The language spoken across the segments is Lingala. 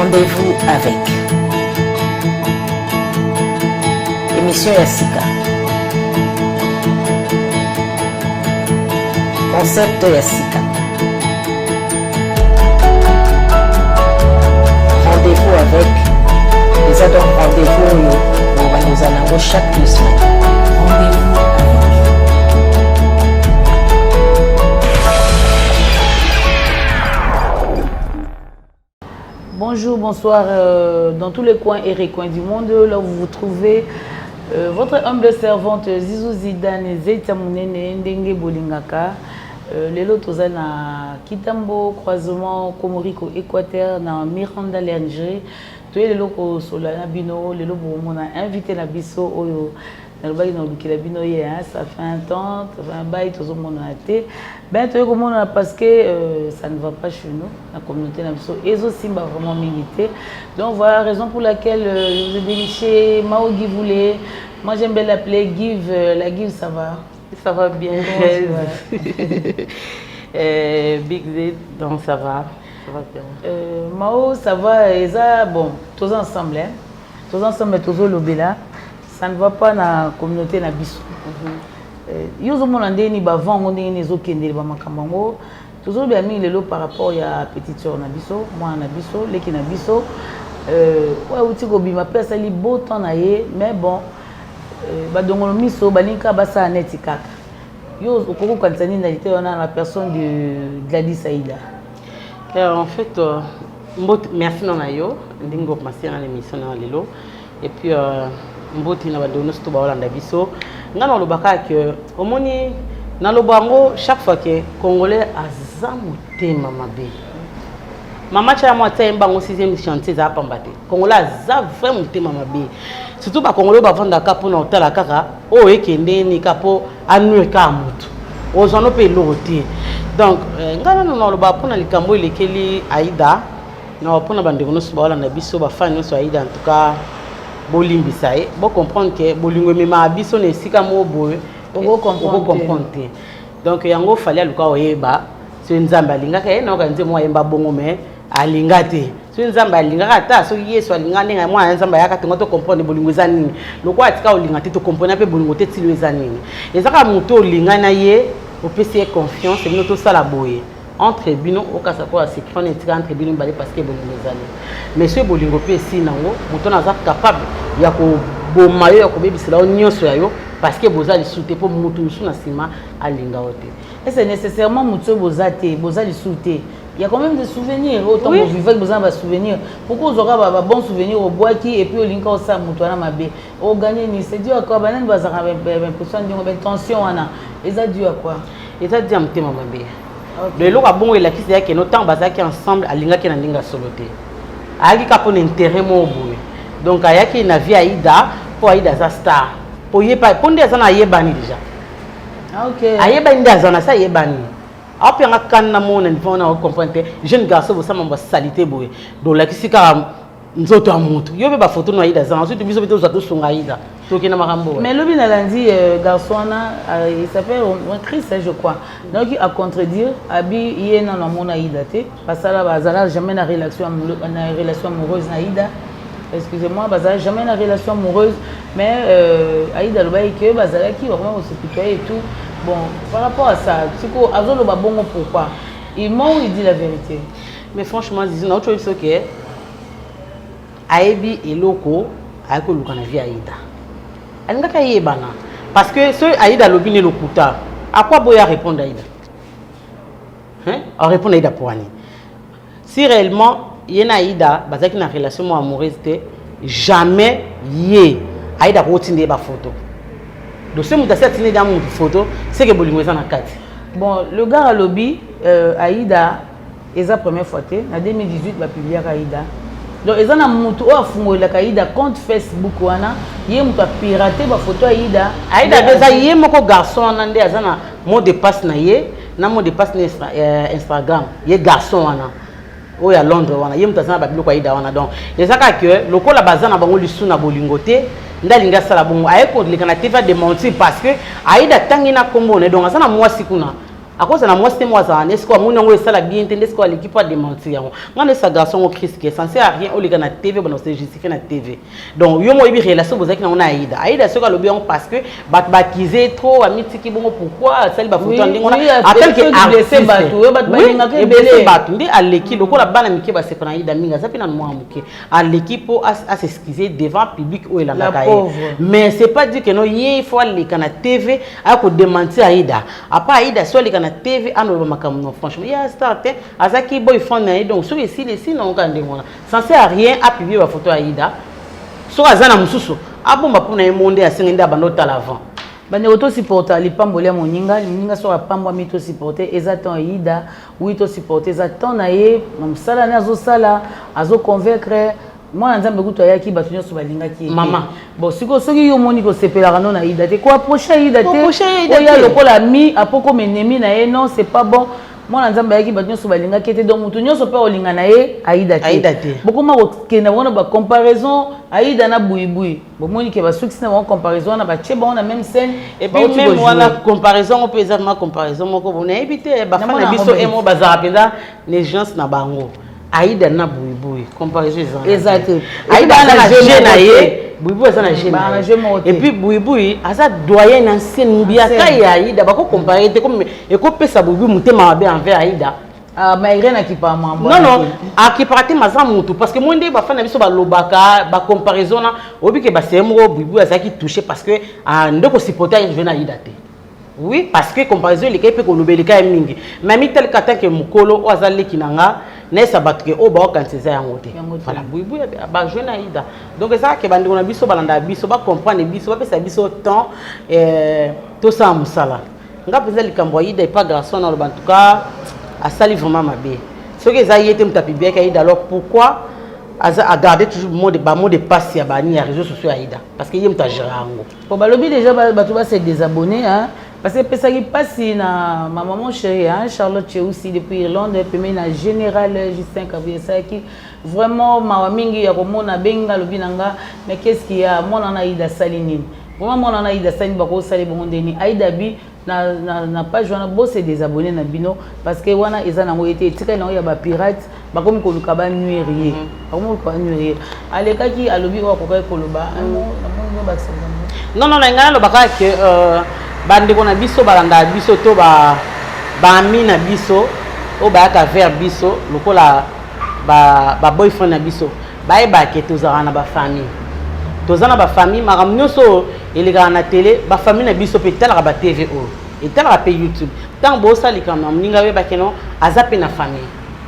Rendez-vous avec Émission ya sika. Concept ya sika. Rendez-vous avec eza donc rendez-vous oyo bobanda ozala yango chaque 2 semaines. Rendez-vous avec. Bonjour, bonsoir dans tous les coins et recoins du monde, là où vous vous trouvez. Votre humble servante Zizou Zidane Zeita Munene Ndenge Bolingaka. Lelo toza na Kitambo, croisement Komoriko Équateur, na Miranda Lingerie. Toye lelo kosola na bino, lelo bomona invité na biso oyo nalobaki na olukela bino ye, hein, ça fait un temps, ça fait un bail tozomonana te. Ben toye komonana parce que ça ne va pas chez nous, la communauté na biso ezosimba vraiment mingi te. Donc voilà raison pour laquelle je vous ai déniché Mao Givoulé. Moi, j'aime bien l'appeler Give. La Give, ça va? Ça va bien. Comment tu vas? Big Z, donc ça va. Ça va bien. Mao, ça va, eza bon, tous ensemble, hein. Tous ensemble, tozolobela. Ça ne va pas na communauté na biso. Yo ozomona ndenge nini bavent yango, ndenge nini ezokendele bamakambo yango? Tozolobela mingi lelo par rapport ya petite sœur na biso, mwana na biso, leki na biso oyo awuti kobima mpe asali beau temps na ye. Mais bon, badongolo miso balingi kaka basala neti kaka. Yo okoki kokanisa nini na lite wana, na personne de Gladys Aïda? En fait, mbote, merci na yo ndenge okomasi na l'émission na lelo. Et puis mbote na bandeko nyonso to baolanda biso. Ngai nalobaka ke omoni, naloba yango chaque fois ke Congolais aza motema mabe. Mama Tiala mwa atia yemba yango, sixième chantier ezala pamba te. Congolais aza vrai motema mabe, surtout Bacongolais oyo bavandaka mpona kotala kaka oyo ekende nika mpo anuire kaka motu ozwa no mpe eloko te. Donc ngai nano naloba mpona likambo elekeli Aida na mpona bandeko nyonso baolanda biso, bafani nyonso Aida, en tout cas bolimbisa ye, bocomprendre ke bolingo ememaka biso na esika moko boye okocomprendre te. Donc yango Fally aluka oyeba soki Nzambe alingaka ye. Nayoka nzembo moko ayemba bongo, mais alinga te. Soki Nzambe alingaka, ata soki Yesu alinga, ndenge mwana ya Nzambe ayaka tongo, tocomprendre bolingo eza nini. Lokola atika olinga te, tocomprendre mpe bolingo te. Tilo eza nini? Eza kaka motu olinga na ye, opesi ye confiance, bino tosala boye entre bino, okasa ko secret wana etika entre bino mibale, parce que bolingo ezali. Mais soki bolingo mpe esili nango, moto wana aza capable ya koboma yo, ya kobebisela yo nyonso ya yo, parce que boza lisusu te, mpo motu mosusu na nsima alinga yo te. Est-ce nécessairement motu oyo boza te, boza lisusu te, il y a quand même des souvenirs autant oui. Bovivaki, boza na basouvenir. Pourquoi ozwaka babon souvenir, obwaki, et puis olingi osala motu wana mabe? Oganye nini? C'est dû à quoi? Banani bazalaka baimpression ndingo, baintention wana eza dû à quoi? Eza dû ya motema mabe. Eloko abongo elakisi ya keno ntango bazalaki ensemble, alingaki na ndenge ya solo te, ayaki kaka mpona intérêt moko boye. Donc ayaki na vie Aida mpo Aida aza star, mpo ye mpo nde aza na ayebani déjà. Ayebani nde aza na se, ayebani aopyanga kanda na mona niveau wana. Ocomprendre te, jeune garçon bosama basali te boye. Donc olakisi kaka nzoto ya motu, yo mpe bafoto no Aida aza. Ensuite biso mpe tozwa, tosunga Aida, tokende makambo. Mais lobi nalandi garçon wana, il s'appelle Chris, je crois, nayoki acontredire, abi ye nano amona Aida te, basala bazala jamais na relation amoureuse na Aida. Excusez-moi, bazala jamais na relation amoureuse, mais Aida alobaki ke bazalaki bakoma kose côtoyer et tout. Bon, par rapport à ça, siko azoloba bongo pourquoi? Il ment ou il dit la vérité? Mais franchement Zizi, nauti oyebi soki ayebi eloko ayaki koluka na vie. Aida alingaki ayebana, parce que soki Aida alobi ne lokuta, akwa boya répondre Aida, hein? Arépondre Aida po ani? Si réellement ye na Aida bazalaki na relation moko amoureuse te, jamais ye Aida kotinda ye bafoto. Donc soki moto asi atindi da motu photo, seke bolingo eza na kati. Bon, le gars alobi Aida eza première fois te. Na 2018 bapubliaka Aida. Donc eza na motu oyo afungolelaka Aida compte Facebook wana, ye moto apirate bafoto Aida. Aida mpe eza ye moko garçon wana nde aza na mot de passe na ye, na mot de passe na Instagram. Ye garçon wana oyo ya Londres wana, ye moto aza na babiloko Aida wana. Donc eza kaka ke lokola baza na bango lisu na bolingo te, nde alingi asala bongo, aye koleka na TV adémentir, parce que Aida atangi na nkombo na ye. Donc aza na mwasi kuna. Akozala na mwasi te, mo azala na sikoyo, amoni yango esala bien te, nde sikoyo aleki mpo adémentir yango. Nga nayesa garçon ngo Chris ke ça sert à rien oleka na TV, bona se justifie na TV. Donc yo mo oyebi relation bozalaki nango na Aida. Aida soki alobi yango parce que bato bakize trop, bamitiki bongo, pourquoi asali bafoto ya ndenge wana en tant que artiste? Bato bato nde aleki lokola bana mike basepa na Aida mingi, aza mpe na mwana moke, aleki mpo as'excuse devant public oyo elandaka ye. Mais c'est pas dit que non, ye il faut aleka na TV aya kodémentir Aida. Apa Aida so aleka na TV anoloba makambo, non, franchement, ye star te, azalaki boyfriend na ye. Donc soki esili, esili nango kaka ndenge wana. Ça sert à rien apublie bafoto ya Aida. Soki aza na mosusu, abomba mpona ye mo nde asengi nde abanda otala avant. Bandeko, tosupporta lipamboli ya moninga. Moninga soki apambwami, tosupporte. Eza temps Aida, oui, tosupporte, eza temps na ye na mosala ne azosala, azoconvaincre. Mwana Nzambe kutu ayaki, bato nyonso balingaki ye. Mama. Bon, sikoyo soki yo omoni kosepelaka no na Aida te, koapproche Aida te, oya lokola ami apo comme ennemi na ye, non, c'est pas bon. Mwana Nzambe ayaki, bato nyonso balingaki te, donc moto nyonso mpe olinga na ye Aida te. Bokoma kokenda bango na bacomparaison Aida na Buibui, bomoni ke basukisi na bango comparaison wana, batie bango na même scène. Et puis même wana comparaison ngo mpe eza vraiment comparaison moko bo nayebi te. Bafana na biso emo bazalaka mpenza négligence na bango. Aida na Buibui, comparaison eza te. Aida aza na jeu na ye, Buibui aza na jeu na ye. Et puis Buibui aza doyen na ancienne mbiaka ya Aida, bakocompare te. Comme ekopesa Buibui motema mabe envers Aida. Ah, mais Irène akipaka mambo. Non, akipaka te, maza mutu, parce que moi nde bafana biso balobaka bacomparaison na oyebi ke baseye moko. Buibui azalaki touché parce que nde kosupporte aye na Aida te, oui, parce que comparaison elekai mpe koloba elekai mingi. Mais mitalika tant que mokolo oyo aza leki na nga, nayesa bato ke oyo baokanisa eza yango te. Voilà, Buibui bajoue na Aida. Donc ezalaka ke bandeko na biso balandaka biso, bacomprendre biso, bapesa biso temps, tosala mosala. Nga mpenza likambo Aida epa garçon na oloba, en tout cas asali vraiment mabe. Soki eza ye te moto apubliaki Aida, alors pourquoi aza agarde toujours mot de bamot de passe ya bani ya réseaux sociaux ya Aida? Parce que ye moto agéra yango. Po balobi déjà bato base désabonné, hein, parce que epesaki mpasi na ma maman chérie, hein, Charlotte Cheusi depuis Irlande, pembeni na général Justin Kabuya. Esalaki vraiment mawa mingi ya komona. Abengi nga, alobi na nga: "Mais qu'est ce qu'il y a? Mwana na Aida asali nini vraiment? Mwana na Aida asali nini? Bakosala bongo ndeni?" Aida bi na page wana, bose désabonné na bino, parce que wana eza nango ete etikali nango ya bapirate, bakomi koluka banuire ye, bakomi koluka banuire ye. Alekaki, alobi oyo akokaki koloba. Namoni bakisa. Non, ngai nalobaka ke bandeko na biso balandaka biso to baami na biso oyo bayaka vers biso lokola baboyfriend na biso, bayebaka ke tozalaka na bafamille, toza na bafamille. Makambo nyonso oyo elekaka na télé, bafamille na biso mpe etalaka ba TV oyo, etalaka mpe YouTube. Ntango bosala likambo na moninga, oyebake no aza mpe na famille,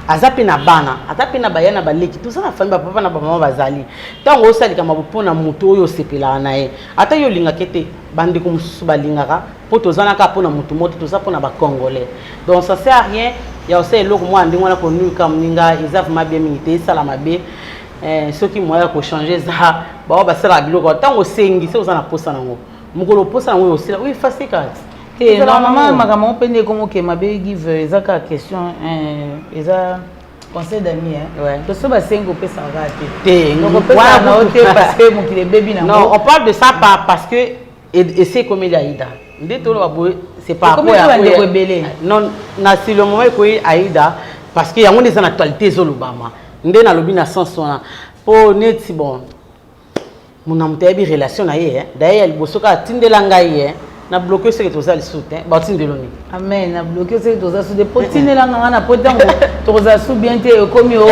aza mpe na bana, aza mpe na baya na baleki. Toza na famille, bapapa na bamama bazali. Ntango osala likambo mpona moto oyo osepelaka na ye, ata yo olingaka ete bandeko mosusu balingaka, mpo toza na kaka mpona motu moko te, toza mpona bacongolais. Donc ça sert à rien ya kosala eloko mwana ndenge wana, konuka moninga, eza vraiment bien mingi te, esala mabe. Soki moyen ya kochange eza, bao basalaka biloko ntango osengi se oza na posa nango, mokolo oposa nango osila oyo efase kaka. Te, normalement makambo ngo mpe nde ekomokema be give. Eza kaka question, eza conseil d'ami, hein. To so basengi, opesaka kaka te. Te, donc opesaka na yo te, parce que mokili ebebi nango. Non, on parle de ça pas parce que ese ekomeli Aida nde toloba boye, c'est par rapport ya bandeko ebele. Non, na sur le moment ekoyi Aida parce que yango nde eza na actualité, ezolobama nde nalobi na sens wana. Mpo neti bon, mona moto ayebi relation na ye daye ya liboso kaka atindela ngai ye na bloke, soki toza lisusu te, batindelo nini? Amen, na bloke soki toza su te, po tindelanga nga na po ntango tokozala su bien te, ekomi o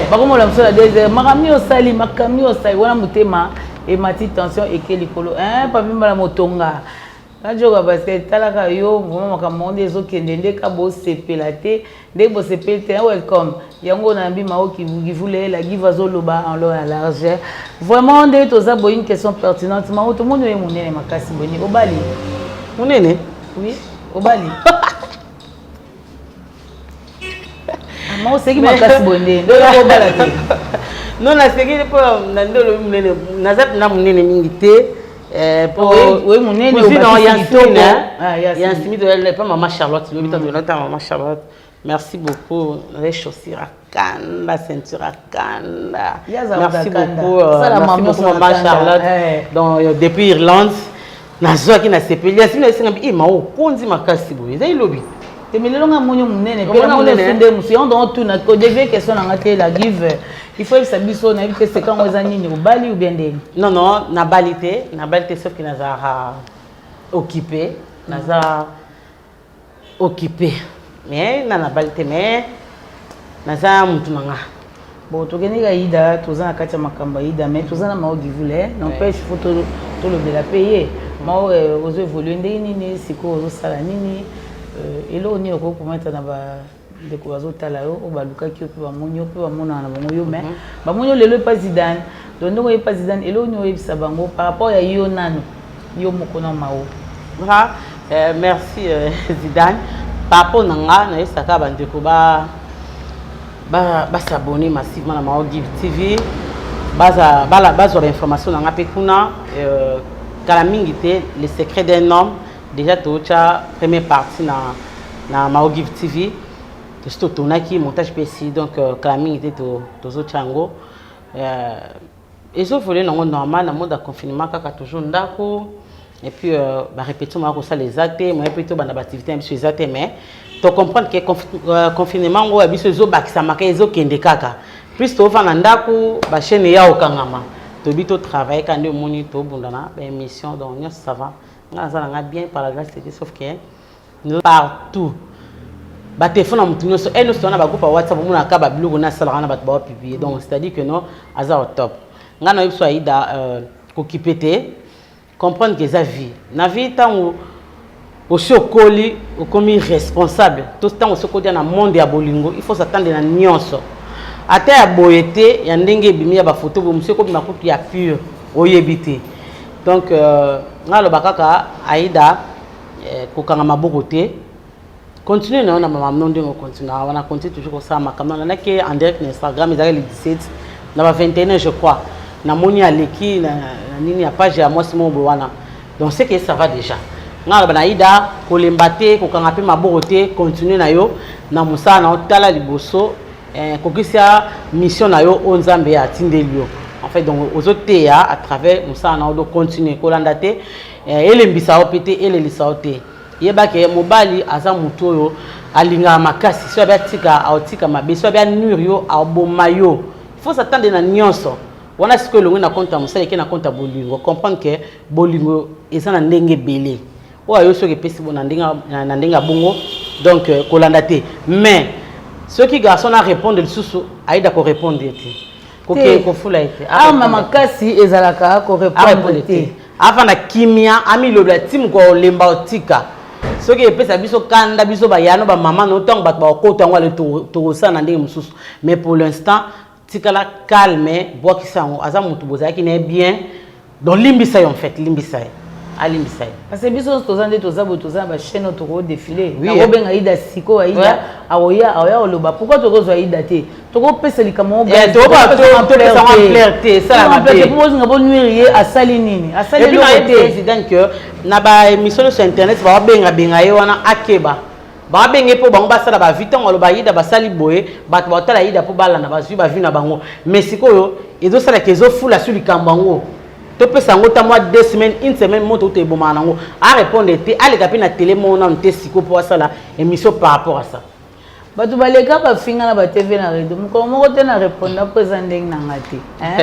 bakomola mosu na désert. Makambo osali, makambo osali wana, motema emati, tension eke likolo, papi mbala motonga najoka, parce que talaka yo vraiment makambo nde ezokende nde ka bosepela te, nde bosepeli te. Welcome yango nayambi Mao Kivule la Give, azoloba en long en large. Vraiment nde toza boye, une question pertinente. Mao, tomoni oye monene makasi boni, obali? Monene? Oui, obali? Mao, oseki makasi boye nde nde obala te? Non, naseki mpo na nde olobi monene. Naza mpena monene mingi te. Oye monene. Ya nsimi toyala mama Charlotte, lobi tata mama Charlotte, merci beaucoup. Les chaussures à kanda, ceinture à kanda. Merci beaucoup, merci beaucoup mama Charlotte. Donc depuis Irlande nazwaki, nasepeli. Yasimi nayesinga bi ma okonzi makasi boye, eza elobi. Te, mais lelo nga moni monene mpe namoni osu nde mosu yango. Donc tuna kodevie question na nga te. La Give, il faut yebisa biso, nayebi te sekango eza nini, obali ou bien ndenge? Non, nabali te, nabali te, sauf que nazalaka occupé, naza occupé, mais na nabali te, mais naza mutu na nga. Bon, tokende ka Ida, toza na kati ya makambo ya Ida, mais toza na Mao Givule. N'empêche, faut tolobela mpe ye. Mao, ozo évolue ndenge nini sikoyo? Ozosala nini? Eloko nini okoki komettre na bandeko bazotala yo, oyo balukaki yo mpe bamoni yo mpe bamonaka na bango yo, mais bamoni yo lelo epa Zidane? Donc ndenge oyepa Zidane, eloko nini oyebisa bango par rapport ya yo nano, yo moko na Mao? Voilà, merci Zidane. Par rapport na nga, nayebisaka bandeko ba bas'abonner massivement na Mao Give TV, bazwa bainformation na nga mpe kuna. Kala mingi te, Le secret d'un homme, déjà totya première partie na Mao Give TV. Tosi totonaki montage mpe esi, donc kala mingi te tozotya yango. Ezoévoluer nango normal na mode ya confinement, kaka toujours ndako, et puis barépétition maka kosala eza te, moye mpe tobanda baactivité na biso eza te. Mais tocomprendre ke confinement ngo ya biso ezobakisamaka, ezokende kaka plus. Tovanda ndako, bachaîne eya kokangama, toyebi totravaille kaka nde omoni tobundana baémission. Donc nyonso ça va, nga naza nanga bien par la grâce de Dieu, sauf que partout batelefone ya motu nyonso e nyonso wana, bagroupe ya WhatsApp, omonaka babiloko nasalaka na bato baopublier. Donc c'est à dire que non, aza au top. Ngai nayebi so Aida, kokipe te, comprendre que eza vie na vie. Ntango osi okoli, okomi responsable, to ntango osi okotia na monde ya bolingo, il faut s'attendre na nyonso, ata ya boye te, ya ndenge ebimi ya bafoto boye, mosu ekobima kutu ya pure, oyebi te. Donc ngai aloba kaka Aida, kokanga maboko te, continue na yo na mama no ndenge ocontinue wana, continue toujours kosala makambo. Nanaki en direct na Instagram, ezalaki le 17 na ba 21, je crois, namoni aleki na nini ya page ya mwasi moko boye wana. Donc c'est que ça va déjà. Ngai aloba na Aida, kolemba te, kokanga mpe maboko te, continue na yo na mosala na yo, tala liboso, kokisa mission na yo oyo Nzambe atindeli yo. En fait, donc ozoteya à travers mosala na yo, donc continue, kolanda te, elembisa yo mpe te, elelisa yo te. Yebake mobali aza motu oyo alingaka makasi. So abi atika, aotika mabe. So abi anuire yo, aboma yo. Il faut s'attendre na nyonso wana. Sikoyo elongwi na compte ya mosala, eke na compte ya bolingo. Comprendre ke bolingo eza na ndenge ebele oyo ayo soki epesi bo na ndenge ya bongo. Donc kolanda te, mais soki garçon na répondre lisusu, Aida korépondre te, koke kofula ye te. Arme makasi ezalaka korépondre te. Afanda kimia, amilobela ti mokolo olemba, otika. Soki epesa biso kanda, biso bayano, bamama no, ntango bato bakokota yango, ale tokosala na ndenge mosusu. Mais pour l'instant, tikala calme, bwakisa yango. Aza motu bozalaki na ye bien, donc limbisa ye. En fait, limbisa ye, alimbisa ye. Parce que biso nyonso toza nde toza boye, toza na bachaîne oyo tokodéfiler. Nakobenga Aida sikoyo, Aida akoya, akoya koloba. Pourquoi tokozwa Aida te? Tokopesa likambo. Topesa ampleur te, esalama te. Po bozinga bonuire ye, asali nini? Asali eloko te. Que na baémission nyonso ya internet bawabengabenga ye wana, akeba, babenge mpo bango basala bavues. Ntango aloba Aida basali boye, bato batala Aida mpo balanda, bazwi bavues na bango. Mais sikoyo ezosalaka, ezofula su likambo yango. Topesa yango ta mwa 2 semaines, une semaine, moto uta ebomaka nango. Arépondre te, aleka mpe na télé moko nano te sikoyo mpo asala émission par rapport à ça. Bato baleka bafinga na batv na redo, mokolo moko te na répondre, mpo eza ndenge na nga te.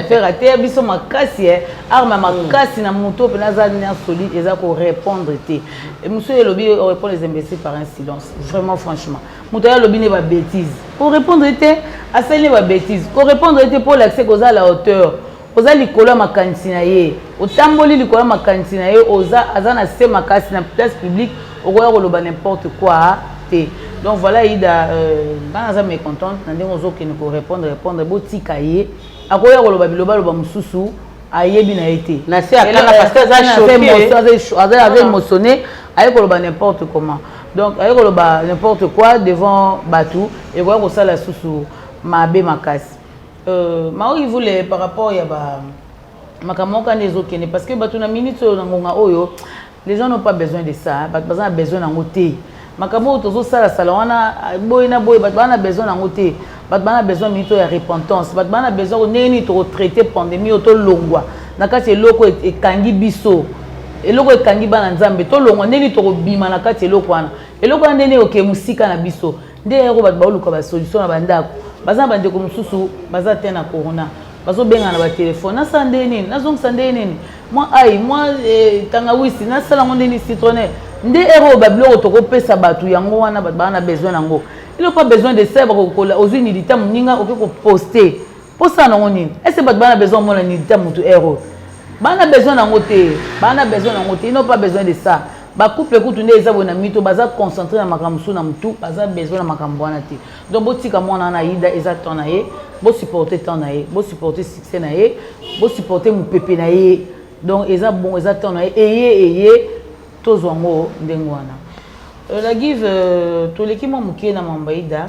Frère ateya biso makasi, arme makasi na moto mpena aza nerf solide eza korépondre te. Mosusu elobi répondre les imbéciles par un silence. Vraiment, franchement, moto aye alobi ne babêtise, korépondre te. Asali ne babêtise, korépondre te, mpo olakise koza à la hauteur, oza likolo ya makanisi na ye, otamboli likolo ya makanisi na ye, oza aza na se makasi. Na place publique okoya koloba n'importe quoi te. Donc voilà, Ida, nga naza mécontente na ndenge ozokende korépondre répondre. Botika ye, akoya koloba bilobaloba mosusu, ayebi na ye te. Na se akanga parce que aza choqué. Aza émotionné, aye koloba n'importe comment. Donc aye koloba n'importe quoi devant bato, ekoya kosala susu mabe makasi. Maoki vule par rapport ya ba makambo moko wana ezokende, parce que bato na minute oyo, na ngonga oyo, les gens n'ont pas besoin de ça. Bato baza na besoin nango te. Makambo oyo tozosalasala wana boye na boye, bato baza na besoin nango te. Bato baza na besoin minute oyo ya repentance. Bato baza na besoin ndenge nini tokotraite pandémie oyo, tolongwa na kati eloko ekangi biso, eloko ekangi bana Nzambe, tolongwa ndenge nini, tokobima na kati eloko wana. Eloko wana ndenge oke mosika na biso nde yako bato baoluka basolution na bandako. Baza na bandeko mosusu baza te na corona, bazobengana na batelefone: nasala ndenge nini? Nazongisa ndenge nini? Mwa ai mwa tangawisi, nasala yango ndenge nini? Citronelle nde ere oyo babiloko tokopesa bato yango wana. Bato baa na besoin nango, il pas besoin de ça. Bakokola ozwi nudité moninga, okoki koposte mposala nango nini? Ese bato baa na besoin omona nudité motu ere oyo? Baa na besoin nango te, baa na besoin nango te. Ils n'ont pas besoin de ça. Bacouple kutu nde eza boye na mito, baza concentré na makambo mosusu na motu, baza besoin na makambo wana te. Donc botika mwana wana Aida, eza temps na ye. Bosupporte temps na ye, bosupporte succès na ye, bosupporte mopepe na ye. Donc eza bon, eza temps na ye. Eye tozwa yango ndenge wana. La Give, toleki mwa moke na mambo Aida.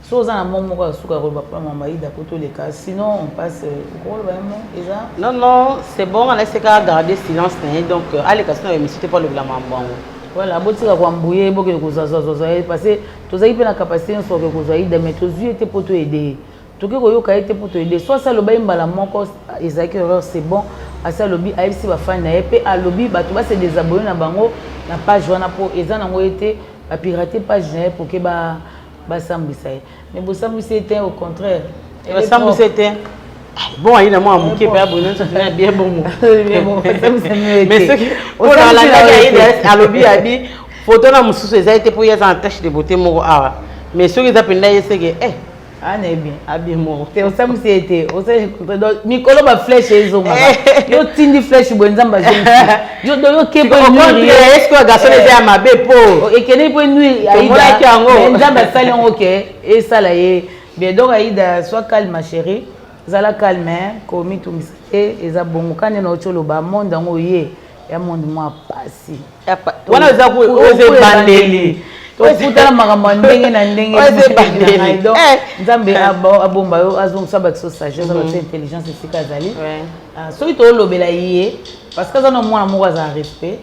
So oza na mo moko ya suka koloba mpona mambo Aida po toleka, sinon on passe. Okoloba ye mo eza? Non, non, c'est bon. Alesi kaka garder silence na ye. Donc aleka so na émission te mpo alobela mambo yango. Voilà, botika koambuye, bokende kozwazwazwa ye, parce que tozalaki mpe na capacité nyonso oke kozwa Aida, mais tozwi ye te mpo toyede ye. Tokoki koyoka ye te mpo toyede. So asi aloba ye mbala moko, ezalaki erreur, c'est bon. Asi alobi, ayebisi bafani na ye mpe alobi bato base désabonner na bango na page wana, mpo eza nango ye te. Bapirate page na ye po ke basambwisa ye, mais bosambwisi ye te, au contraire. Basambwisi ye te. Bon, ayi na mwa moke mpe aboye nyonso na bien bongo, mais soki mpona alandaki ayi, alobi abi photo na mosusu eza ye te, mpo ye aza na tache de beauté moko awa. Mais soki eza mpenza ye, seke ana ye bien. Abie moko. Te, osambwisi ye te. Mikolo baflèche ezongaka, yo tindi flèche boye, Nzambe azongisi yo. Donc yo ke po est-ce garçon eza ya mabe po ekendeki mpo enuire? Tomonaki yango. Nzambe asali yango ke esala ye bien. Donc Aida, sois calme, ma chérie, zala calme, komitungisa te. Eza bongo kande na oti oloba monde yango ye ya monde mwa pasi. Wana eza ebandeli. Tokutana makambo ya ndenge na ndenge. Donc Nzambe abomba yo, azongisa bakiso sagesse, abakisa intelligence esika azali. Soki toolobela ye, parce que aza na mwana moko azala respect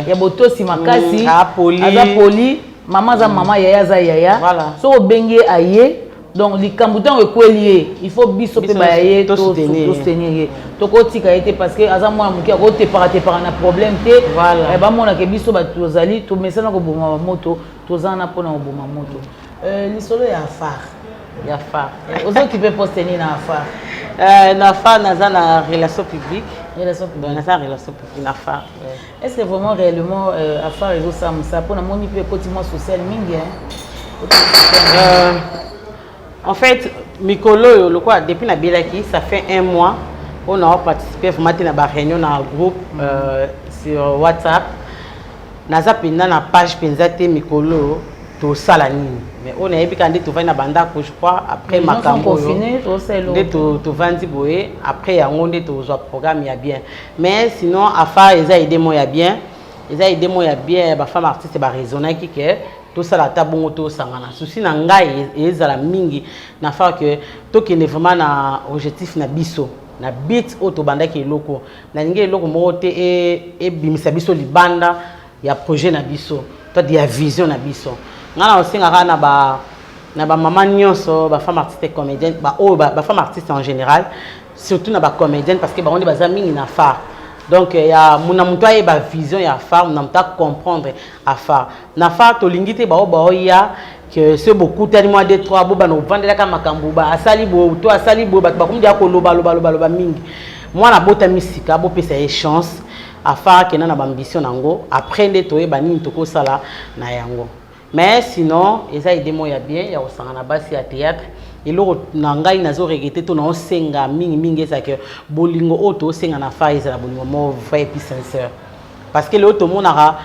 ya botosi makasi, aza poli. Mama aza mama, yaya aza yaya. Soki obengi ye, aye. Donc likambo ntango ekweli ye, il faut biso mpe baya ye, tosoutenir ye. Tokotika ye te, parce que aza mwana moke, akotepaka tepaka na problème te. Bamonaka biso bato tozali tomesana koboma bamoto, toza na mpona koboma moto. Lisolo ya AFAR. Ya AFAR. Ozokipe poste nini na AFAR? Na AFAR, naza na relation publique. Relation publique. Naza na relation publique na AFAR. Est ce que vraiment, réellement, AFAR ezosala mosala? Mpo namoni mpe ekoti mwa social mingi. En fait, mikolo oyo, lokola depuis nabelaki, ça fait un mois oyo na participer vraiment te na baréunion na groupe sur WhatsApp. Naza mpenza na page mpenza te. Mikolo oyo tosala nini? Mais oyo nayebi kaka nde tovandi na bandako, je crois après makambo oyo nde tovandi boye. Après yango nde tozwa programme ya bien. Mais sinon, AFAR eza idée moko ya bien, eza idée moko ya bien. Bafemme artiste baraisonnaki ke tosala ata bongo, tosangana. Souci na ngai ezala mingi na AFAR ke tokende vraiment na objectif na biso, na but oyo tobandaki. Eloko nalingi, eloko moko te ebimisa biso libanda ya projet na biso to ya vision na biso. Ngai na osengaka na ba na bamama nyonso, bafemme artiste comédienne, baoyo bafemme artiste en général, surtout na bacomédienne, parce que bango nde baza mingi na AFAR. Donc ya na moto ayeba vision ya AFAR, na moto acomprendre AFAR. Na AFAR tolingi te bao baoya ke so bokutani mwa deux trois, bobana ovandelaka makambo ba asali boye to asali boye. Bato bakomi deya koloba loba loba loba mingi. Mwana abotami sika, bopesa ye chance. AFAR akenda na baambition nango, après nde toyeba nini tokosala na yango. Mais sinon, eza idée moko ya bien ya kosangana basi ya théâtre. Eloko na ngai nazoregretter to naosenga mingimingi ezalaka bolingo oyo tosenga na AFAR ezala bolingo moko vrai et puis sincère, parce que lelo tomonaka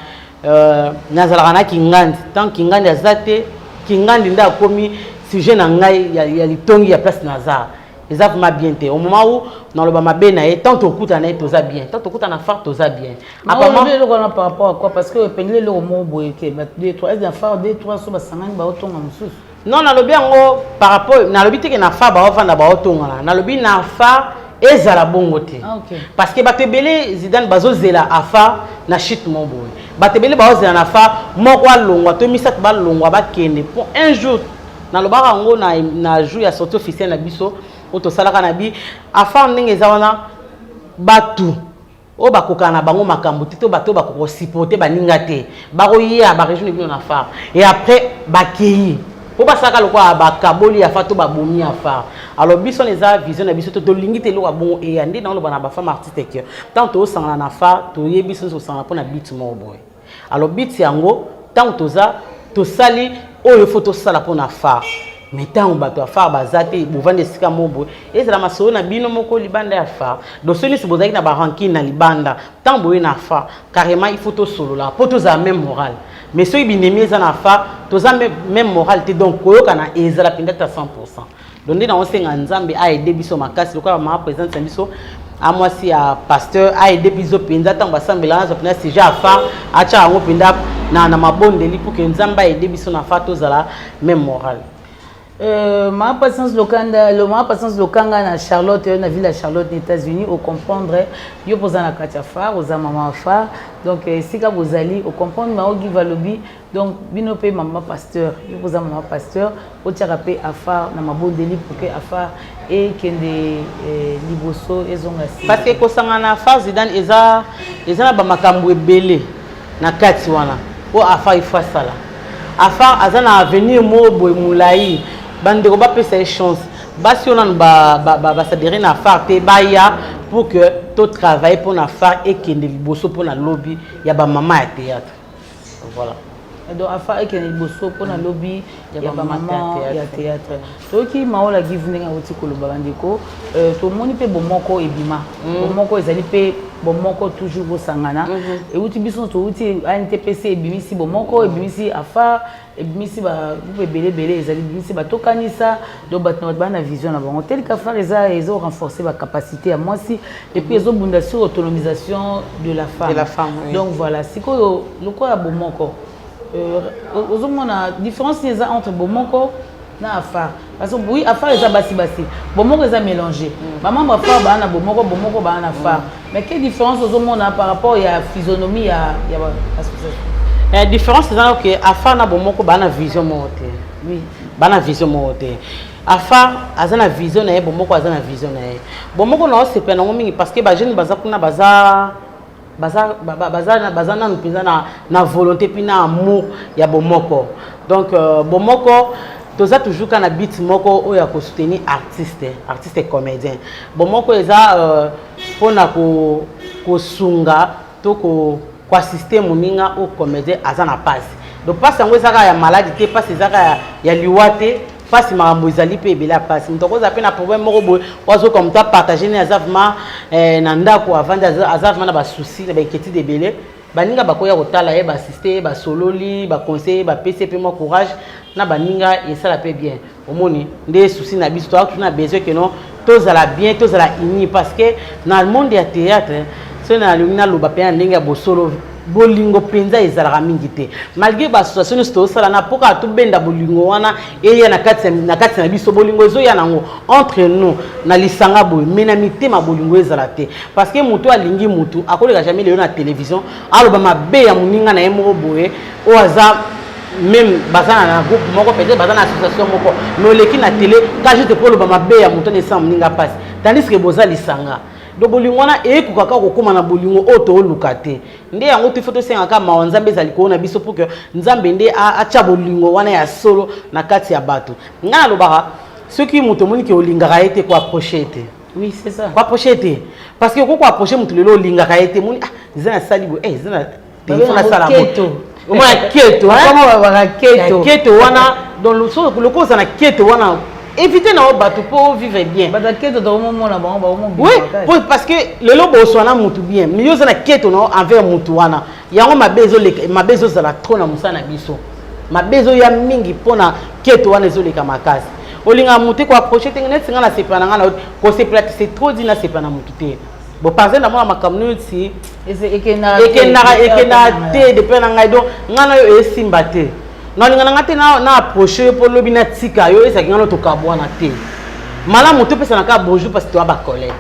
nazalaka na Kingandi. Tant Kingandi aza te, Kingandi nde akomi sujet na ngai ya litongi ya place naza. Eza vraiment bien te. Au moment où naloba mabe na ye, tant tokutana na ye toza bien, tant tokutana na AFAR toza bien. Apparemment eloko wana par rapport à quoi? Parce que epengeli eloko moko boye ke deux trois est na AFAR, deux trois so basangani, baotonga mosusu. Non, nalobi yango par rapport, nalobi te ke na AFAR baovanda baotongana. Nalobi na AFAR ezala bongo te. Parce que bato ebele, Zidane, bazozela AFAR na chute mo boye. Bato ebele baozela na AFAR moko alongwa to misato balongwa bakende po un jour. Nalobaka yango na jour ya sortie officielle na biso oyo tosalaka na bi AFAR. Ndenge eza wana, bato Oyo bakokana na bango makambo te, to bato oyo bakoka kosupporte baninga te, bakoya barejoindre bino na phare et après bakei mpo basalaka lokola bakaboli ya phare to babomi ya phare. Alors biso wana eza vision na biso to tolingi te eloko ya bongo eya. Nde naoloba na bafemme artiste ke ntango tozosangana na phare, toyebi biso nyonso kosangana mpo na but moko boye. Alors but yango, ntango toza tosali oyo fo tosala mpo na phare, mais ntango bato ya phare baza te, bovandi esika moko boye, ezala masolo na bino moko libanda ya phare. Donc soki nyonso bozalaki na barancune na libanda, ntango boye na phare, carrément il faut tosolola mpo tozala même moral. Mais soki binemi eza na phare, toza même moral te, donc koyokana ezala mpenza ta 100. Donc nde naosenga Nzambe aide biso makasi, lokola mama présidente na biso amwasi ya pasteur, aide biso mpenza. Ntango basambela, azwa mpenza sujet ya phare, atya yango mpenza na mabondeli pour que Nzambe aide biso na phare, tozala même moral. Ma Patience Lokanda, le Ma Patience Lokanga na Charlotte, na ville ya Charlotte na États-Unis, ocomprendre yo mpoza na kati ya phare, oza mama ya phare, donc esika bozali ocomprendre mao Give alobi. Donc bino mpe mama pasteur, yo mpoza mama pasteur, otiaka mpe afare na mabondeli pour que afare ekende liboso, ezonga nsima. Parce que kosangana na phare, Zidane, eza na bamakambo ebele na kati wana. Oyo afare ifo asala, afare aza na avenir moko boye molai. Bandeko bapesa ye chance. Basi oyo nanu basadere na phare te, baya pour que totravaille mpona phare ekende liboso, mpona lobi ya bamama ya théâtre. Voilà. Donc afa ekende liboso mpona lobi ya bamama ya théâtre. Toyoki Maola Give ndenge awuti koloba. Bandeko, tomoni mpe bomoko ebima. Bomoko ezali mpe bomoko, toujours bosangana. Euti biso touti ANTPC ebimisi bomoko, ebimisi afar, ebimisi bagroupe ebele ebele, ezali ebimisi batokanisa. Donc bato na bato baa na vision na bango tel qu'afar eza ezorenforcer bacapacité ya mwasi et puis ezobunda sur autonomisation de la femme. De la femme, oui. Donc voilà, sikoyo lokola bomoko, ozomona différence nini eza entre bomoko na afar? Parce que oui, afar eza basi basi, bomoko eza mélangé. Bamembre afar baa na bomoko, bomoko baa na afar, mais quelle différence ozomona par rapport ya physionomie ya association? Différence eza ke afar na bomoko baa na vision moko te. Baa na vision moko te. Afar aza na vision na ye, bomoko aza na vision na ye. Bomoko na osepela nango mingi parce que bajeune baza kuna, baza nanu mpenza na volonté mpe na amour ya bomoko. Donc bomoko toza toujours kaka na but moko oyo ya kosoutenir artiste comédien. Bomoko eza mpona kosunga to koassiste moninga oyo comédien aza na mpasi. Donc mpasi yango eza kaka ya maladi te, mpasi eza kaka ya liwa te, mpasi makambo ezali mpe ebele ya mpasi. Moto akozala mpe na problème moko boye oyo azoka moto apartage ne, aza vraiment na ndako avandi, aza vraiment na basouci, na bainquiétude ebele. Baninga bakoya kotala ye, baassiste ye, basololi, baconseille ye, bapesi ye mpe mwa courage na baninga, esala mpe bien. Omoni nde souci na biso, toza toujours na besoin ke non, tozala bien, tozala uni, parce que na monde ya théâtre, soki nalingi naloba mpe na ndenge ya bosolo, bolingo mpenza ezalaka mingi te, malgré baassociation nyonso tozosala na mpo kaka tobenda bolingo wana eya na kati na biso. Bolingo ezoya nango entre nous na lisanga boye, mais na mitema bolingo ezala te, parce que moto alingi motu akoleka jamais lelo na télévision aloba mabe ya moninga na ye moko boye oyo aza même baza na groupe moko, peut-être baza na association moko, mais oleki na télé ka juste mpo oloba mabe ya moto na esala moninga mpasi, tandis que boza lisanga. Donc bolingo wana eyekuka kaka kokóma na bolingo oyo tooluka te. Nde yango te fo tosengaka mawa Nzambe ezali likolo na biso pour que Nzambe nde atya bolingo wana ya solo na kati ya bato. Ngai nalobaka, soki moto omoniki olingaka ye te, koapproche ye te. Oui, c'est ça. Koapproche ye te, parce que okoko approche moto lelo olingaka ye te, moni ah, eza nasali boye, eza na telefone asala omona keto. Keto. Keto wana, donc lokola oza na keto wana, éviter na yo bato mpo vivre bien. Bato keto tokomomona bango. Oui, parce que lelo boswana mutu bien, mais yo oza na keto na yo envers mutu wana. Yango mabe ezoleka, mabe ezozala trop na mosala na biso, mabe ezoya mingi mpona keto wana ezoleka makasi. Olingaka motu koapproche te. Neti nga nasepela na nga na kosepela te, c'est trop dit nasepela na motu te. Bon, par exemple, namona makambo neti ekendaka te depuis na ngai. Donc ngai na yo esimba te, nalinga na nga te na approche yo mpo lobi natika yo, ezalaki nga no tokabwana te. Malamu topesana kaka bonjour parce que toya bacollègue.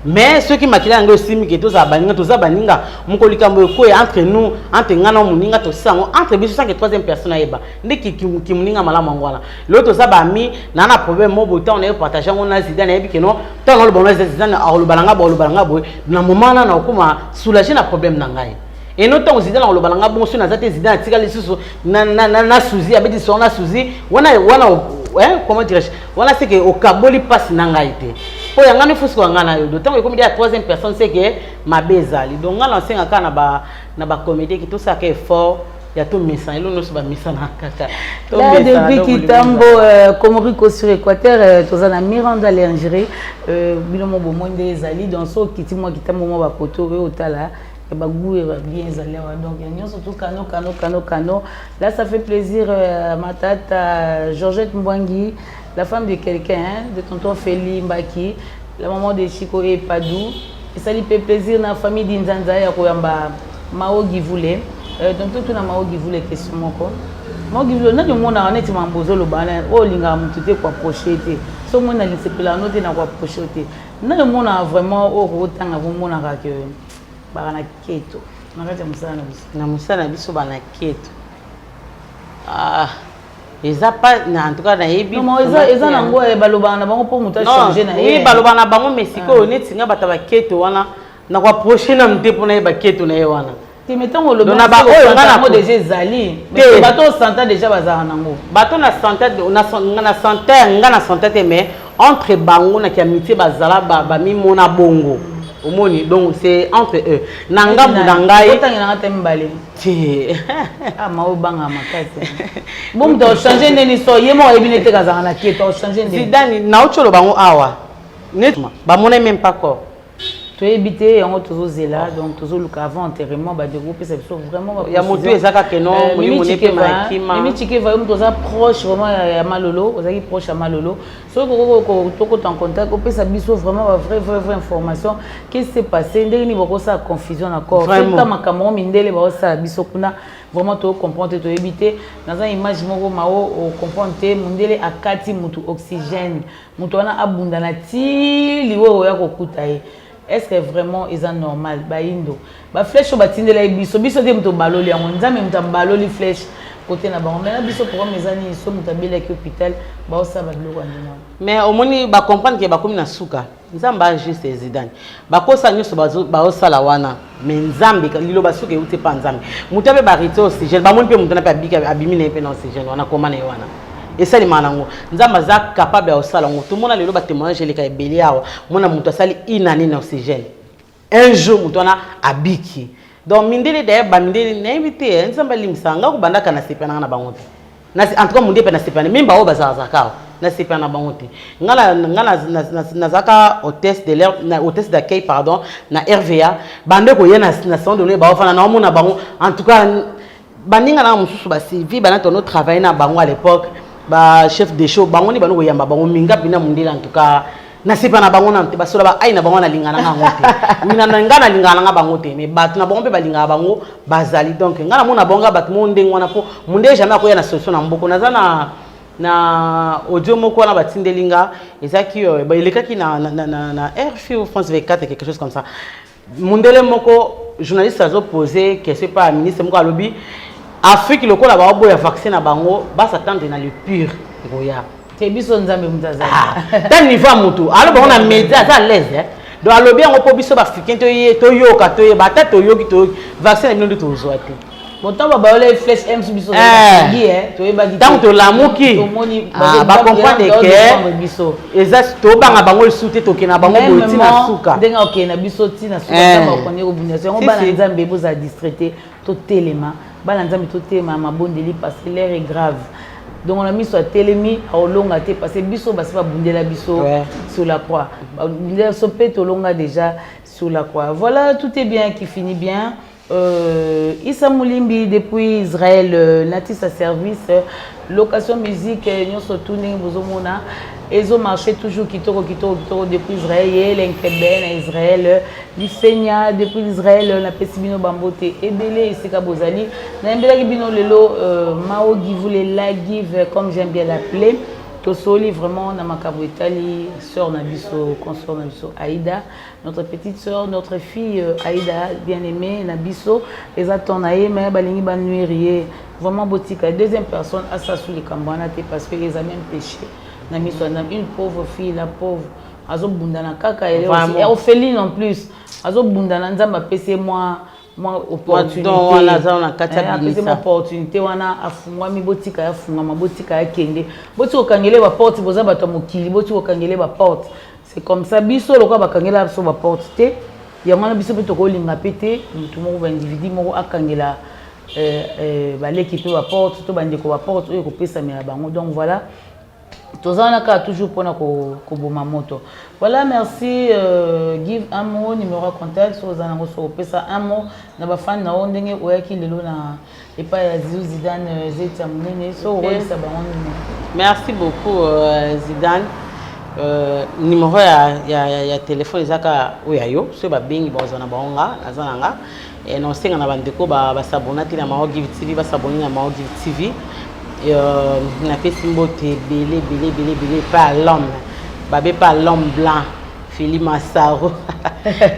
Mais soki makila yango esimbi ke tozala baninga, toza baninga. Moko likambo ekoya entre nous, entre ngai na moninga, tosala yango entre biso sans que troisième personne ayeba. Nde kimoninga malamu yango wana. Lelo toza bami na problème mo boye, ntango naye partage yango na Zidane, nayebi ke non, ntango naloba na Zidane, akoloba na ngai, bakoloba na ngai boye, na moment wana nakokoma soulage na problème na ngai. Eno ntango Zidane akoloba na ngai bongo, soki naza te, Zidane atikali lisusu na Suzi, abeti songo na Suzi wana wana, comment dirais-je, wana c'est que okaboli mpasi na ngai te, mpo ya ngai nifusikoka ngai na yo. Do ntango ekomi ya troisième personne, c'est que mabe ezali. Donc ngai nasenga kaka na bacomédien ke tosalaka effort ya tomesana. Eloko nyonso bamesana kaka. Là, depuis Kitambo, Komoriko sur Équateur, toza na Miranda Lingerie, bino mo bomoi nde ezali. Donc so okiti mwa Kitambo, mwa bapoto oyo otala ya bagoût ya bien ezali awa. Donc ya nyonso tout kano kano kano kano. Là, ça fait plaisir, ma tata Georgette Mbwangi, la femme de quelqu'un, hein, de tonton Feli Mbaki, la maman de Chico et Padou. Esali mpe plaisir na famille Dinzanza ya koyamba Mao Givule. Donc totuna Mao Givule question moko. Mao Givule, nani omonaka neti mambo ozoloba wana oyo olingaka motu te koapproche te? So omoni na lisepelaka no te na koapproche te, nani omonaka vraiment oyo kokotanga, omonaka ke baka na keto na kati ya mosala na biso? Na mosala na biso bana keto, ah, eza pa na, en tout cas nayebi. Eza nango balobaka na bango mpo moto achange na ye. Oui, balobaka na bango, mais sikoyo neti nga, bato ya baketo wana, na koapproche nanu te mpona yeba keto na ye wana. Te, mais ntango olobi na baoyo nga nango déjà ezali, bato osanta déjà bazalaka nango. Bato na santa, na santa, nga na santa te, mais entre bango na kiamitié bazala bamimona bongo, omoni. Donc c'est entre eux. Na ngambu na ngai Otangelanga te mibale. Te. Ah, ma obanga makasi bo moto achange ndeni, so ye moko ayebi nete kazalaka na keto, achange ndeni. Zidane, nauti oloba yango awa, net bamona même pas corps. Toyebi te, yango tozozela. Donc tozoluka avant enterrement, bandeko opesa biso vraiment. Ya motu eza kaka no. Mimi Chikeva, yo moto oza proche vraiment ya Malolo, ozalaki proche ya Malolo, soki tokota en contact, opesa biso vraiment ba vrai vrai vrai information. Qu'est-ce qui s'est passé? Ndenge nini bakosala confusion na corps? Ta makambo ngo mindele baosala biso kuna, vraiment tocomprendre te, toyebi te. Naza image moko, mao ocomprendre te. Mondele akati mutu oxygène, moto wana abunda na ti liwa oya kokuta ye. Est ce que vraiment eza normal? Bayindo baflèche oyo batindela ye biso, biso te moto baloli yango, Nzambe moto abaloli flèche kote na bango. Mai na biso programme eza nini? So moto abelaki hôpital, baosala babiloko ya ndenge wana. Mais omoni, bacomprendre ke bakomi na suka. Nzambe ajuste. Zidane, bakosa nyonso baosala wana, mais Nzambe, liloba suka euti epa Nzambe. Moto ape barite oxygène, bamoni mpe moto na mpe abiki, abimi na ye mpe na oxygène wana, koma na ye wana esalemaka nango. Nzambe aza capable ya kosala yango. Tomona lelo batémoignage eleka ebele awa. Mona moto asali une année na oxygène, un jour moto wana abiki. Donc mindele, d'ailleurs bamindele nayebi te, Nzambe alimbisaka nga, kobandaka na sepananga na bango te. En tout cas munde mpe nasepana, même baoyo bazalazaka awa, nasepana na bango te. Nga nazalaka hôtesse de l'air, hôtesse d'accueil, pardon, na RVA. Bande koya na salon de l'honneur, baofanda, naomona bango. En tout cas baninga nanga mosusu, basylvie, bana tono travaille na bango à l'époque, bachef de show, bango nde bano koyamba bango minga mpina mondele. En tout cas nasepa na bango nanu te. Basola baai na bango, nalingana nga yango te. Nga nalingaka nanga bango te, mais bato na bango mpe balingaka bango bazali. Donc nga namona bango nga bato mo ndenge wana, mpo mondele jamais akoya na solution na mboko. Naza na audio moko wana batindeli nga, ezalaki elekaki na RFI ou France 24, quelque chose comme ça. Mondele moko journaliste azopose question pa ya ministre moko, alobi Afrique lokola baoboya vaccin na bango, bas'attendre na le pire ekoya. Te, biso Nzambe moto azali. Ta niveau ya motu alo bango na média aza à l'aise. Donc alobi yango mpo biso baafricain toyoka, toyeba. Ata toyoki, toyoki vaccin na bino nde tozwa te. Bon, ntango babayola flèche m biso toyebaki. Ntango tolamuki, bacomprendre ke biso eza tobanga bango lisusu te, tokende na bango boye ntina suka. Ndenge okende na biso ntina suka, ntango bakondi kobunda yango. Bana Nzambe, bozala distrait te, totelema. Bana Nzambe, totelema mabondeli, parce que l'heure est grave. Donc na miso atelemi, aolonga te, parce que biso basi babundela biso sur la croix, babundela biso mpe tolonga déjà sur la croix. Voilà, tout est bien qui finit bien. Issa Moulimbi depuis Israël, Natisa Service, location musique, nyonso tout ndenge bozomona ezomarché toujours kitoko kitoko kitoko depuis Israël. Ye Lenkebe na Israël, Lisenya depuis Israël, napesi bino bambote ebele esika bozali. Nayembelaki bino lelo Mao Givule, la Give comme j'aime bien l'appeler. Tosoli vraiment na makambo etali sœur na biso, consort na biso Aïda, notre petite sœur, notre fille Aïda bien-aimée na biso. Eza temps na ye, mais balingi banuire ye. Vraiment, botika deuxième personne asasu likambo wana te, parce que eza même péché na miso ya Nzambe. Une pauvre fille, la pauvre, azobundana kaka, elle est aussi orpheline en plus, azobundana. Nzambe apesi ye mwa opportunité. Don wana aza na kati ya apesi bimisa. Mwa opportunité wana, afungwami. Botika ye afungwama, botika ye akende, botika kokangele baporte. Boza bato ya mokili, botika kokangele baporte. C'est comme ça, biso lokola bakangela biso baporte te, yango wana biso mpe tokolinga mpe te motu moko, baindividu moko akangela baleki mpe baporte to bandeko baporte oyo ekopesamela bango. Donc voilà, toza wana kaka toujours mpona koboma moto. Voilà, merci. Give un mot, numéro ya contact so oza nango, so opesa un mot na bafani na yo, ndenge oyaki lelo na epai ya Zizou Zidane Zeti ya monene, so okoyebisa bango nini? Merci beaucoup, Zidane. Numéro ya téléphone eza kaka oyo ya yo. Soki babengi, bazwa na bango. Nga naza na nga na osenga na bandeko basabona te na Mao Give TV, basabone na Mao Give TV. Napesi mbote ebele ebele ebele ebele epai ya l'homme babe, epai ya l'homme blanc Fili Massaro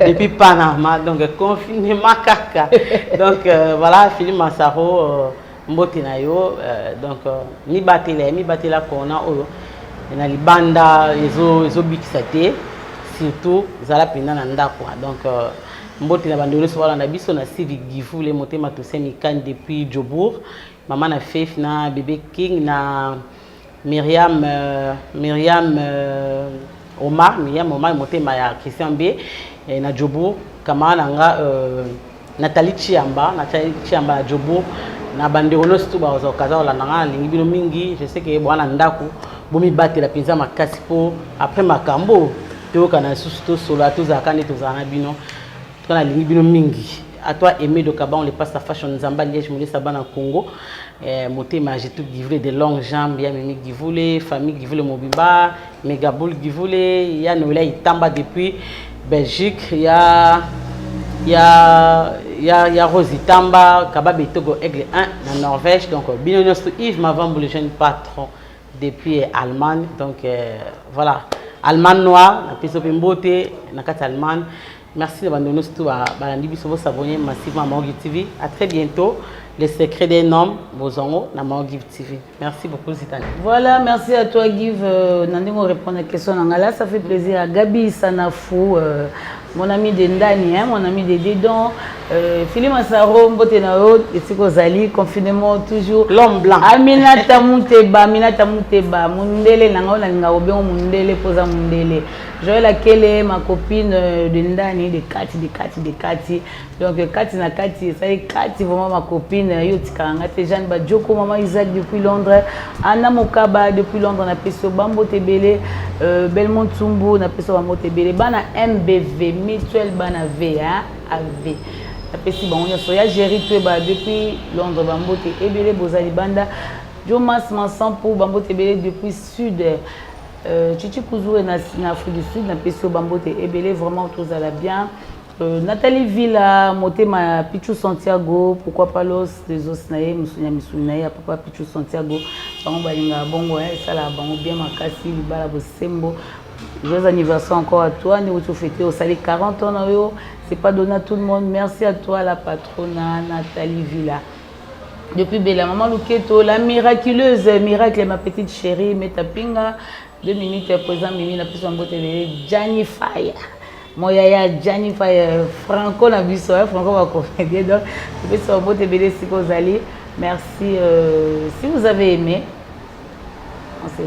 depuis Panama. Donc confinement kaka. Donc voilà, Fili Massaro, mbote na yo. Donc mibatela, mibatela corona oyo na libanda ezobikisa te, surtout zala mpenza na ndako. Donc mbote na bandeko nyonso balanda biso na Sivi Givule, motema tose mikani depuis Jobourg, mama na Faith na bébé King na Miriam, Miriam Omar, Miriam Omar, motema ya Christian B na Jobourg, camarade na nga Nathalie Chiamba, Nathalie Chiamba na Jobourg, na bandeko nyonso tu bazwa kaza kolanda nga. Nalingi bino mingi. Je sais que bwana ndako, bomibatela mpenza makasi, mpo après makambo toyokana lisusu, tosola, tozalaka nde tozala na bino. Tuka nalingi bino mingi. À toi Aimé de Kaban, le pasta fashion Nzamba Liège, Molesa bana Congo, motema Jitu Givule de longues jambes, ya Mimi Givule, famille Givule mobimba, Megaboul Givule, ya Noël Itamba depuis Belgique, ya Rose Itamba, Kababe Togo Aigle 1 na Norvège. Donc bino nyonso, Yves Mavambu le jeune patron depuis Allemagne. Donc voilà, Allemagne noir, napesi mpe mbote na kati ya Allemagne. Merci na bandeko nyonso tu balandi biso. Bosabonner massivement à Maogi TV. À très bientôt. Les secrets d'un homme, bozongo na Maogi TV. Merci beaucoup, Zidane. Voilà, merci à toi, Give. Na ndenge répondre à la question na nga là, ça fait plaisir à Gabi Sanafou, mon ami de Ndani, hein, mon ami de Dédon, Philippe Massaro, mbote na yo, esika ozali, confinement toujours. L'homme blanc. Aminata Muteba, Aminata Muteba, mundele na nga, nalinga kobenga mundele poza mundele. Joël Akele, ma copine de Ndani, de Kati, de Kati, de Kati. Donc Kati na Kati, ça y est, Kati vraiment ma copine, yo tikanga te. Jeanne Badjoko, maman Isaac depuis Londres, Anna Mokaba depuis Londres, na peso bambo tebele, Belmont Tsumbu, na peso bambo tebele, bana MBV, Mutuelle bana V, hein, AV. Napesi bango nyonso ya Géri Tweba depuis Londres, bambote ebele. Bozali banda Jomas Mansampu, bambote ebele depuis Sud. Chichi Kuzure na Afrique du Sud, napesi yo bambote ebele. Vraiment, tozala bien. Nathalie Villa, motema ya Pichu Santiago, pourquoi pas los des os na ye, misuni ya misuni na ye ya papa Pichu Santiago. Bango balingaka bongo, esalaka bango bien makasi. Libala bosembo. Joyeux anniversaire encore à toi, ndenge oti osali 40 ans na yo, c'est pas donné à tout le monde. Merci à toi, la patrona Nathalie Villa depuis Bella, maman Luketo, la miraculeuse miracle, ma petite chérie Meta Pinga, 2 minutes président Mimi na biso, mbote ebele. Gianni Fire, moyaya Gianni Fire, Franco na biso, Franco bacomédien. Donc topesi mbote ebele esika ozali. Merci. Si vous avez aimé,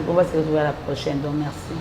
on va se retrouver à la prochaine. Donc merci.